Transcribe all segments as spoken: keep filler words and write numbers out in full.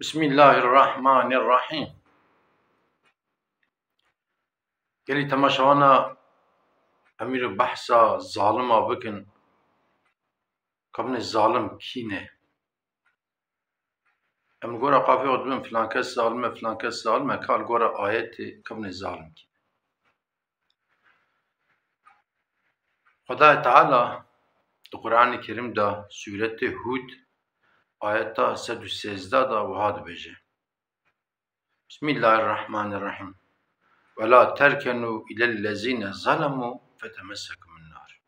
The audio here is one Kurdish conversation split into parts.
Bismillahirrahmanirrahîm. Gelî temaşewana em îro behsa zalima bikin. Kabinê zalim kî ne? Em li gora qafê xwe dibin filan kes zalim e, filan kes zalim e, ka li gora ayetê kabinê zalim kî ne? Xwedayê Teala di Qur'anê Kerîm de, Sûretê Hûd, ayeta sed û sêzdeh de wiha dibêje: Bismillahirrahmanirrahîm. Ve la terkenû ilellezîne zalemû fetemessekumun nar.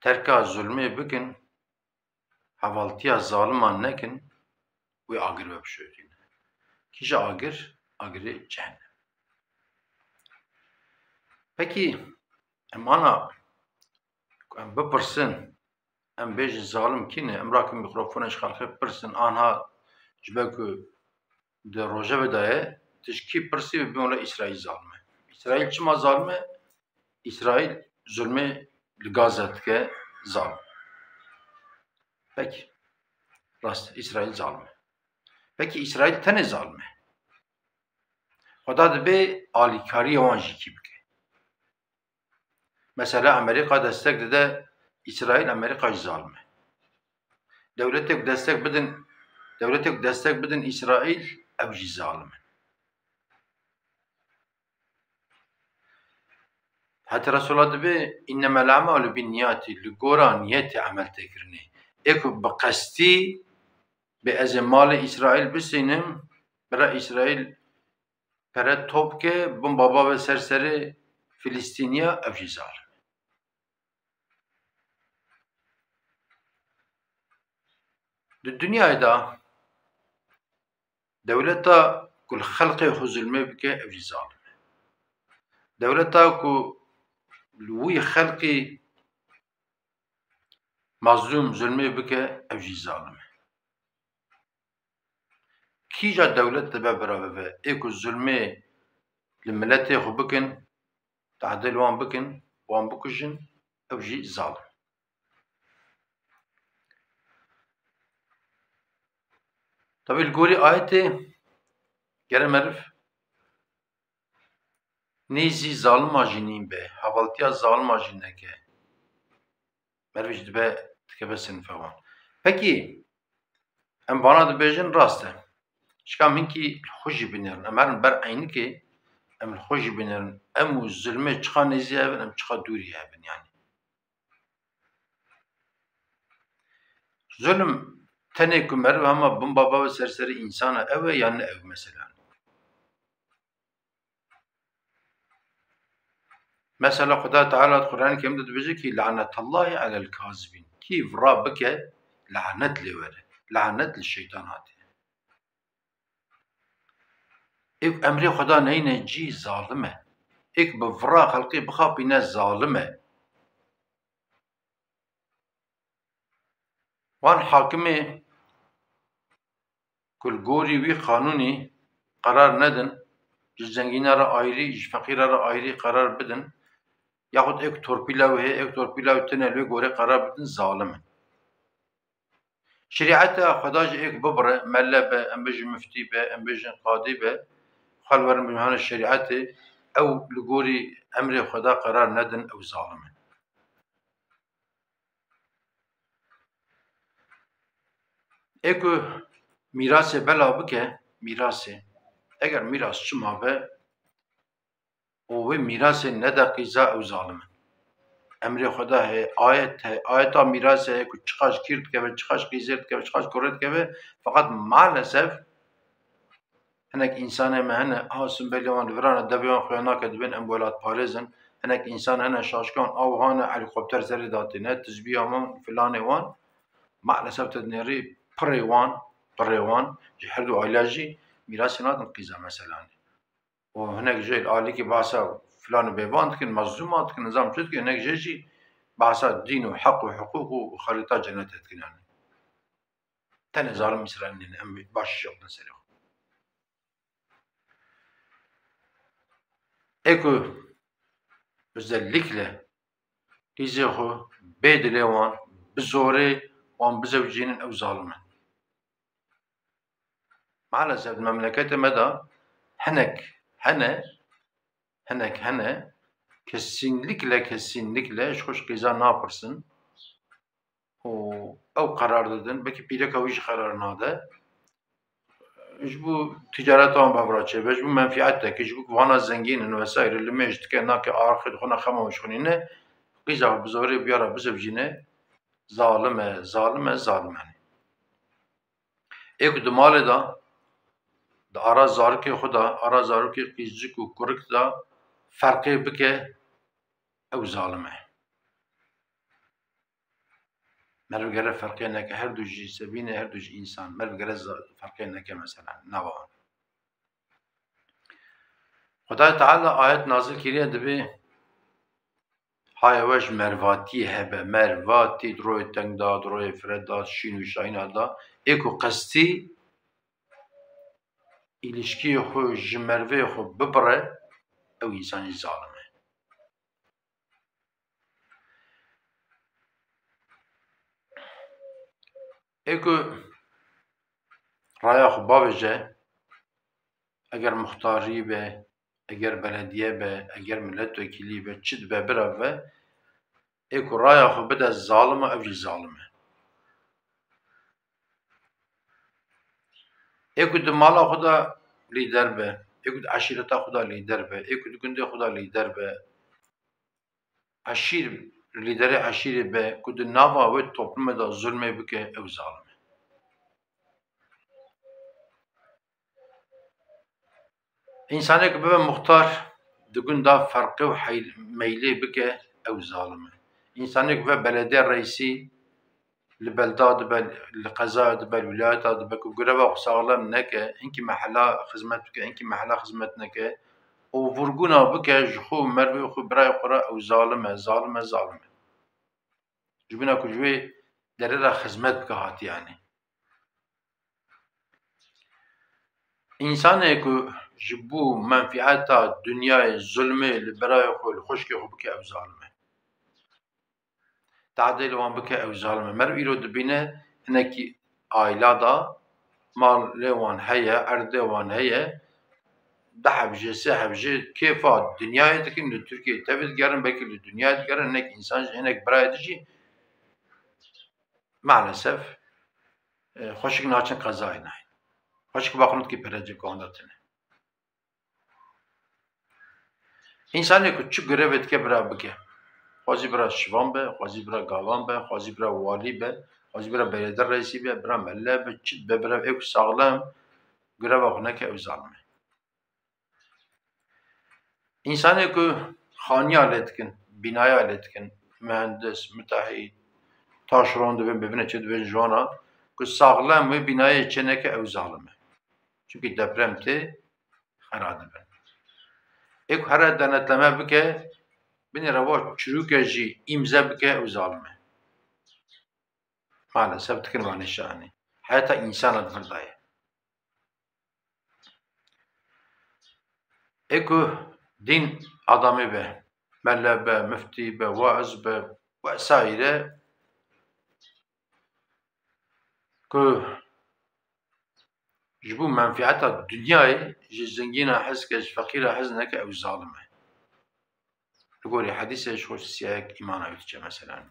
Terka zulmê bikin, hevaltiya zaliman nekin, wê agir ve bişopîne. Kîja agir? Agirê cehennem. Pekî, em ana, em bipirsin, em bêjin zalim kî ne? Em rakin mîkrofona ji xelkê bipirsin, anha ji ber ku di rojevê de ye, tu ji kî pirsî, bibin wele Îsraîl zalim e. Îsraîl çima zalim e? Îsraîl zulmê li Gaza dike, zalim. Pekî. Rast, Îsraîl zalim e. Pekî Îsraîl tenê zalim e? Xweda dibê alîkariya wan jî kî bike? Mesela Amerîka destek dide Îsraîl, Amerîka jî zalim e. Dewletê ku destek bidin, dewletê ku destek bidin Îsraîl, ew jî zalim in. Heta Resulullah dibê, "Înnemel a'malu binniyatî", li gora niyetê emel tê kirinê. Ê ku bi qestî bê ez ê malê Îsraîl bisînim, bira Îsraîl pere top ke, bomba bave ser serê Filistîniya, ev jî zalim e. Di dinyayê de dewleta ku li xelqê xwe zulmê bike, ev jî zalim e. Dewleta ku li wî xelqî mazlûm zulmê bike, ev jî zalim e. Kîja dewlet dibe bira bibe, ê ku zulmê li miletê xwe bikin, tehdê li wan bikin, wan bikujin, ew jî zalim. Tabî li gorî ayetê gere meriv nêzî zalima jî nîn be, hevaltiya zalima jî neke. Meriv jî dibe, dikeve sinifa wan. Pekî, em vana dibêjin rast e. Çika em hinkî li xwe jî binêrin. Em herin ber eynikê, em li xwe jî binêrin. Em û zulmê çiqa nêzî hev in, em çiqa dûrî hev in, yanî. Zulm tenê ku meriv hema bomba bave ser serê însana ew e yan ne ew mesela? Mesela Xuda Teala di Qur'anê Kerîm de dibêje ki, "Lanetallahî alel kazibîn." Kî vira bike, lanet lê were. Lanet li şeytan hate. Ê ku emrê Xuda neyne cî, zalim e. Ê ku bi vira xelkê bixapîne, zalim e. Wan hakimê ku li gorî wî qanûnî qerar nedin, ji zengîna re ayrî, ji feqîra re ayrî qerar bidin, yaxud ê ku torpîla wê heye, ê ku torpîla wê tune, li wê gorê qerar bidin, zalim in. Şerîeta Xweda jî ê ku bibire, mele be, em bêjin miftî be, em bêjin qadî be, xwe li werin bimihane şerîetê, ew li gorî emrê Xweda qerar nedin, ew zalim in. Ê ku mîrasê bela bike, mîrasê, eger mîras çima be û wê mîrasê nede qîza, ew zalim in. Emrê Xweda heye, ayet heye, ayeta mîrasê heye ku çiqas kîr dikeve, çiqas qîzêr dikeve, çiqas kurê dikeve, feqet maalesef hinek însanê me hene, ha, simbelê wan li virane, devê wan xuya nake, dibên em welatparêz in. Hinek însan hene şaşkan, a wiha ne, helîkopter serê datîne, tizbiya wan, filanê wan. Maalesef te dinêrî pirê wan, pirê wan, ji her du aîla jî mîrasê nadin qîza meselanê. Û hinek jê li alîkî behsa filan û bêvan dikin, mezlûman dikin, nizam çi dikin, hinek jê jî behsa dîn û heq û hiqûq û xerîta cenetê dikin, yanî. Tenê zalim Îsraîl nîne, em baş şixulin serê xwe. Ê ku özellikle qîzê xwe bê dilê wan, bi zorê wan bizewicînin, ew zalim in. Maalesef di memleketê me de hinek hene, hinek hene, kesînlikle, kesînlikle ji xwe ji qîza napirsin û ew qerar didin, belkî pîreka wî jî qerar nade. Ji bo ticareta wan bi hev re çêbe, ji bo menfîetekê, ji bo ku vana zengîn in vesaire limêj dike, nake axir xwe ne xema xwe xwinîne, qîza xwe bi zorê biyara bizewicîne, zalim e, zalim e, zalim e. Ê ku di malê de, di ara zarokê xwe de, ara zarokê qîzcik û kurik de ferqê bike, ew zalim e. Meriv gere ferqê neke, her du jî sevîn e, her du jî însan. Meriv gere za-, ferqê neke mesela, nava wan. Xwedayê Teala ayet nazil kiriye, dibê, haya we ji mervatiyê hebe, mervatî di royê teng de, di royê fire de, şîn û şayîna de, ê ku qestî îlişkiyê xwe ji merivê xwe bibire, ew însan jî zalim e. Ê ku raya xwe bavêje, eger muxtarî be, eger belediye be, eger miletwekîlî be, çi dibe bira be, ê ku raya xwe bide zalim e, ev jî zalim e. Ê ku di mala xwe de lîder be, ê ku di eşîreta xwe de lîder be, ê ku di gundê xwe de lîder be, eşîr, lîderê eşîrê be ku di nava wê toplumê de zulmê bike, ew zalim e. Însanê ku bibe muxtar, di gunda ferqê û heyl-, meylê bike, ew zalim e. Însanê ku bibe belediye reîsî, li belda dibe, li qezaya dibe, li wîlayeta dibe, ku greva xwe saxlem neke, hinkî mehela xizmet bike, hinkî mehela xizmet neke, û vurgûna bike ji xwe û merivê xwe, birayê xwe re, ew zalim e, zalim e, zalim e. Ji bîna ku ji wê derê re xizmet bike hatiye, yanî. Însanê ku ji bo menfîeta dinyayê zulmê li birayê xwe, li xwişkê xwe bike, ew zalim e. Teadê li wan bike, ew zalim e. Meriv îro dibîne hinekî aîla de malê wan heye, erdê wan heye, du heb jê, sê heb jê kêfa dinyayê dikin, li Tirkiyeyê tevî digerin, belkî li dinyayê digerin, hinek însan jî, hinek birayê din jî maalesef, e, xweşik naçin qezayê nayên. Xweşik baqin dikî pere cê ku anda tine. Însanê ku çi grevê dike bira bike. Xwezî bira şivan be, xwezî bira gavan be, xwezî bira walî be, xwezî bira belediye reîsî be, bira mele be, çi be bira, ê ku saxlem greva xwe neke, ew zalim e. Însanê ku xaniya lê dikin, bînaya lê dikin, muhendis, mutehîd, taşeron dibin, bibine çi dibin ji wan re, ku saxlem wê bînayê çê neke, ew zalim e. Çimkî deprem tê, xera dibin. Ê ku here denetleme bike, binêre va çirûke jî îmze bike, ew zalim e. Maalesef dikin vanê şanê. Heyata însana di vir de ye. Ê ku dîn adamê be, mele be, miftî be, waiz be, wesaîre, ku ji bo menfîeta dinyayê ji zengîna hez ke, ji feqîra hez neke, ew zalim e. Li gorî hedîsê ji xwe siyayek îmana wî diçe, meselen.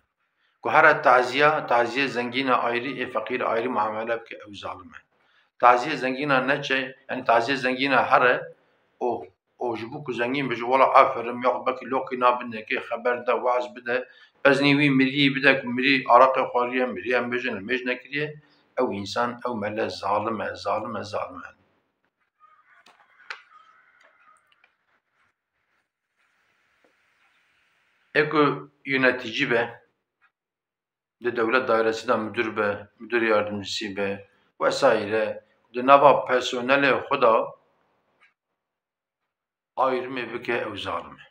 Ku here taziya, taziyê zengîna ayrî, ê feqîr ayrî muamele bike, ew zalim e. Taziyê zengîna neçe, yanî taziyê zengîna here û, û ji bo ku zengîn bêje, wela aferin, ya xwe belkî lokî na binekê, xeber de, waz bide, beznî wî miriyê bide ku mirî araqê xwariye, mirî em bêjin, limêj nekiriye, ew însan, ew mele zalim e, zalim e, zalim e. Ê ku yöneticî be, di dewlet dairesî de müdür be, müdür yardımcısı be, vesaire, di nava personelê xwe de ayrımê bike, ew zalim e.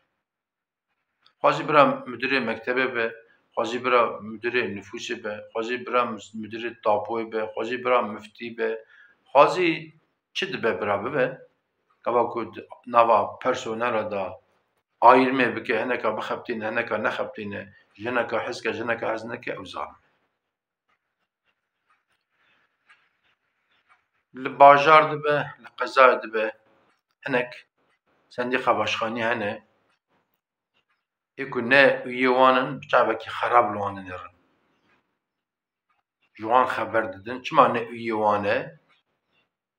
Xwezî bira müdürê mektebê be, xwezî bira müdürê nüfusê be, xwezî bira müs-, müdürê tapoyê be, xwezî bira müftî be, xwezî çi dibe bira bibe, gava ku di nava personela de ayrımê bike, hineka bixebitîne, hineka nexebitîne, jineka hez ke, jineka hez neke, ew zalim e. Li bajar dibe, li qezayê dibe, hinek sendîqa başxanî hene, ê ku ne uyê wan in, bi çavekî xerab li wan dinêrin. Ji wan xeber didin. Çima ne uyê wan e?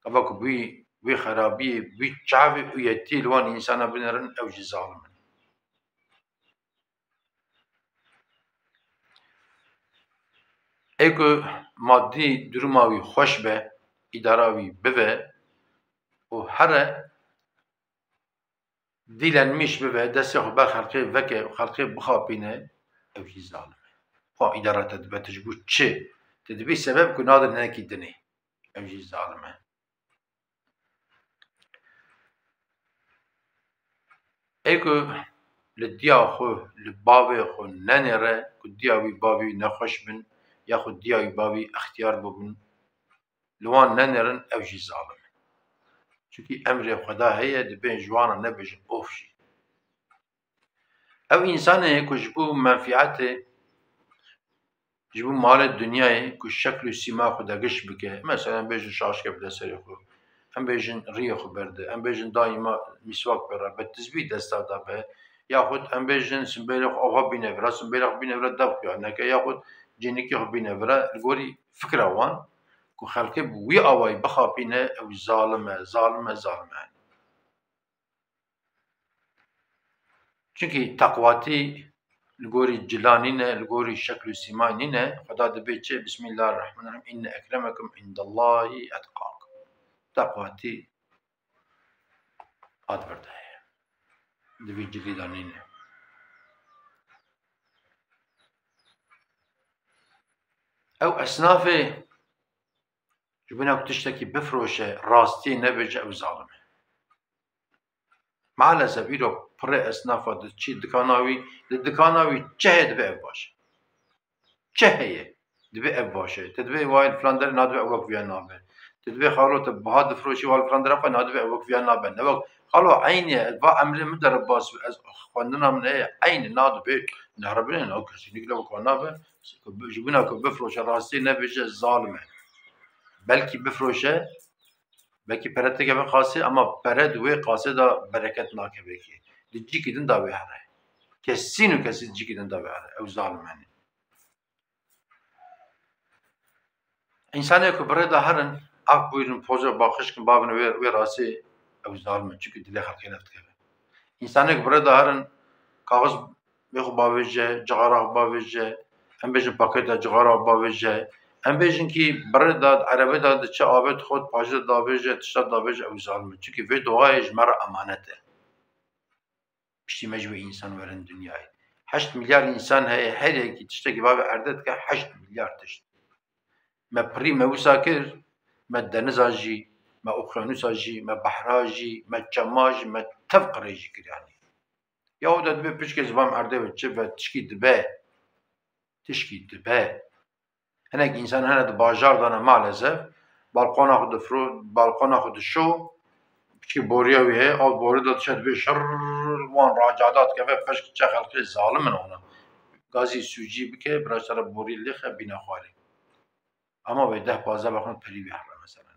Gava ku wî, wî xerabiyê, wî çavê uyetiyê li wan însana binêrin, ew jî zalim in. Ê ku madî duruma wî xweş be, îdara wî bive û here dilenmiş bibe, destê xwe ber xelkê veke û xelkê bixapîne, ew jî zalim e. Xwe îdara te dibe, tu ji bo çi? Tu dibî sebeb ku nadin hinekî dinê. Ew jî zalim e. Ê ku li diya xwe, li bavê xwe nenêre, ku diya wî bavî nexweş bin, yaxud diya wî bavî extiyar bûbin, li wan nenêrin, ew jî zalim in. Çunkî emrê Xweda heye, dibên ji wan re nebêjin of jî. Ew însanê ku ji bo menfîetê, ji bo malê dinyayê ku şekl û sîma xwe de giş bike, mesela em bêjin şaşke bide serê xwe, em bêjin riyê xwe berde, em bêjin daîma mîswak bere, be tizbî desta de be, yaxud em bêjin simbêlê xwe ava bîne vira, simbêlê xwe bîne vira dev xuya neke, yaxud cînikê xwe bîne vira, li gorî fikra wan ku xelkê bi wî awayî bixapîne, ew zalim e, zalim e, zalim e. Çunkî teqwatî li gorî cila nîne, li gorî şekl û sîma nîne. Xweda dibê çi? Bismillahirrahmanirrahîm. Inne ekremekum indallahî etqakum. Teqwatî a di vir de heye. Di vî cilî de nîne. Ew esnafê ji bo ku tiştekî bifroşe, rastiyê nebêje, ew zalim e. Maalesef îro pirê esnafa diçî dikana wî, li dikana wî çi heye dibe ev baş e. Çi heye dibe ev baş e. Te dibê wayê li filan derê nadibe ew wek viya nabe. Te dibê xalo te biha difroşî wa li filan derê xwe nadibe ew wek viya nabe. Ne wek xalo eynî ye, va emrê min derebas be, ez xwendina min heye, eynî nadibe, neribîne, na kesinlikle wek wa nabe. Ji bona ku bifroşe rastiyê nebêje zalim e. Belkî bifroşe, belkî pere têkeve qasê, ama pere di wê qasê de bereket nakeve kê. Di cîkî din de wê here. Kesîn û kesî di cîkî din de wê here. Ew zalim e. Însanê ku bi rê de herin, af bûyrin, poza baxişkin, bavin wê, wê rastî, ew zalim e. Çunkî dilê xelkê ne dikeve. Însanê ku bi rê de herin, kaxiz bê xwe bavêje, cixara xwe bavêje, em bêjin paketa cixara xwe bavêje, em bêjin kî bi rê de, erebê de diçe avê dixwe, paje davêje, tişta davêje, ew zalim e. Çunkî vê doğayê ji me re emanet e. Piştî me ji wê însan werin dinyayê. Heşt milyar însan heye, her yekî tiştekî bavê erdê dike, heşt milyar tişt. Me pirî me wisa kir, me deniza jî, me okyanusa jî, me behra jî, me çema jî, me tev qirê jî kir yanî. Ya o de dibê pişkê zivam erdê ve çi ve tişkî dibe. Tişkî dibe. Hinek însan hene di bajar de ne maalesef. Balkona xwe difro, balkona xwe dişo. Piçkî boriya wî heye, ew bori de diçe dibê şirr, wan racada dikeve, pişk çe xelkê zalim in ona. Gazî sûcî bike, bira sere borî lêxe bîne xwarê. Ama wê deh pazdeh vexin perî wî here mesela.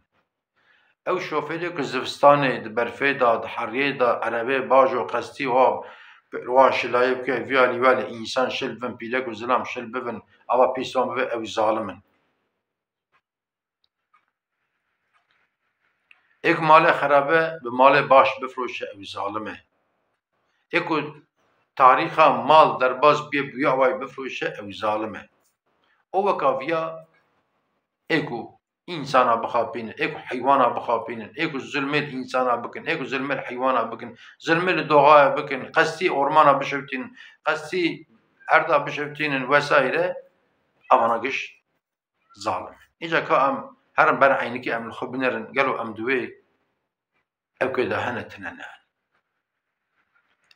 Ew şofêrê ku zivistanê di berfê de, di heriyê de, erebê bajo qestî wa, wa şilayê bike, vî alî welê însan şil bivin, pîlek û zilam şil bivin, ava pîs wan bibe, ew zalim in. Ê ku malê xerabe bi malê baş bifroşe, ew zalim e. Ê ku tarîxa mal derbas bê bi wî awayî bifroşe, ew zalim e. O weka viya ê ku însana bixapînin, ê ku heywana bixapînin, ê ku zulmê li însana bikin, ê ku zulmê li heywana bikin, zulmê li doğaya bikin, qestî ormana bişewtînin, qestî erda bişewtînin vesaire, evana giş zalim. Îca ka em herin ber eynikê em li xwe binêrin, gelo em di wê ewkê de hene tine ne?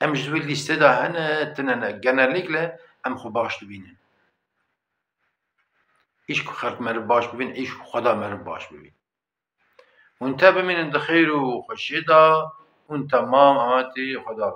Em ji wî lîstê de hene tine ne? Genellikle em xwe baş dibînin. Îş ku xelk meriv baş bibîn, îş ku Xweda meriv baş bibîn. Hûn te bimînin di xêr û xweşiyê de, hûn temam ametî Xweda bin.